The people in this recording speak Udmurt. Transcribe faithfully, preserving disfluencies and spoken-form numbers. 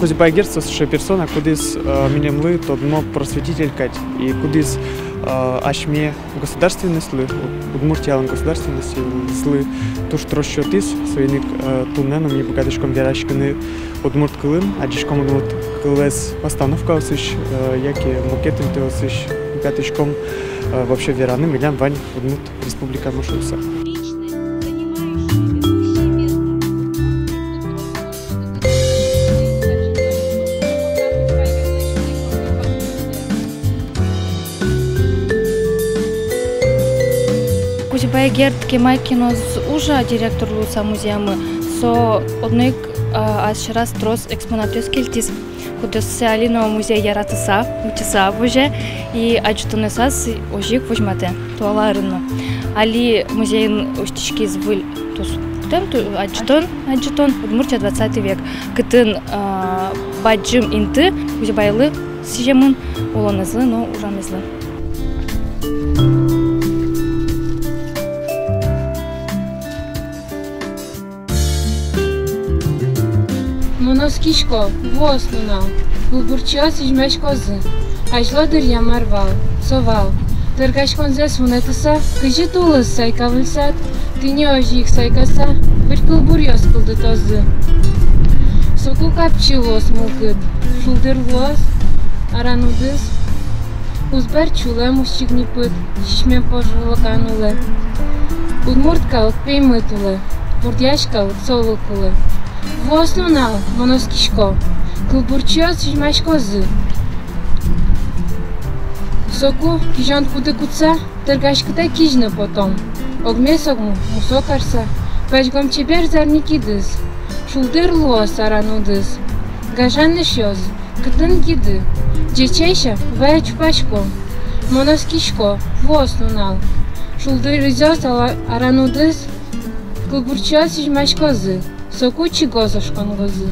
Кузебай Герд со сыӵе персона, кудӥз, э, милемлы тодмо просветитель кадь, и кудӥз, э, асьме государственностьлы, Удмуртиялэн государственностьлы туж трос сётӥз. Соин ик, э, туннэ но ми быгатӥськом вераськыны удмурт кылын, адӟиськом удмурт кылэз постановкаосысь, э, яке мукет интыосысь, быгатӥськом, э, вообще вераны, милям вань удмурт республикамы шуыса. Кузебай Герд кема ке но ӧз ужа директор луыса музеямы, со одно ик, а, ас сьӧраз трос экспонатъёс кельтӥз. Кудъёссэ али но музей яратыса, утьыса возе, и адӟытонъёсаз озьы ик возьматэ туала арын но. Али музейын усьтӥськиз выль туспуктэн, ту-, адӟытон, адӟытон «Удмуртия, двадцатый век», кытын, а, бадӟым инты Кузебайлы сӥземын, улонэзлы но ужамезлы. Мон оскисько, вуос нунал, кылбурчиос изьмаськозы. Азьло дыръя мар вал, со вал. Тӧргаськонзэс вунэтыса, кызьы тулыс сайка выльзад, тӥни озьы ик сайкаса, выль кылбуръёс кылдытозы. Соку капчи луоз мылкыд, шулдыр луоз аран удыс. Узбер чулэм усчиг ни пыд, сисьмем пожылыкан улэ. Удмурт калык пеймыт улэ, муртъяськ калык солы кулэ. Вуос нунал, мон оскисько, кылбурчиос изьмаськозы. Соку кизён куды кутса, тӧргаськытэ кизьны потом. Огмес огмы мусо карса, пазьгом чебер зарни кидыс. Шулдыр луоз аран удыс. Гажан эшъёс, кытын киды? Ӟечесь-а, вае чупасько. Мон оскисько, вуос нунал. Шулдыр изёс ала-, аран удыс. Кылбурчиос изьмаськозы, соку чигоз ошконгозы.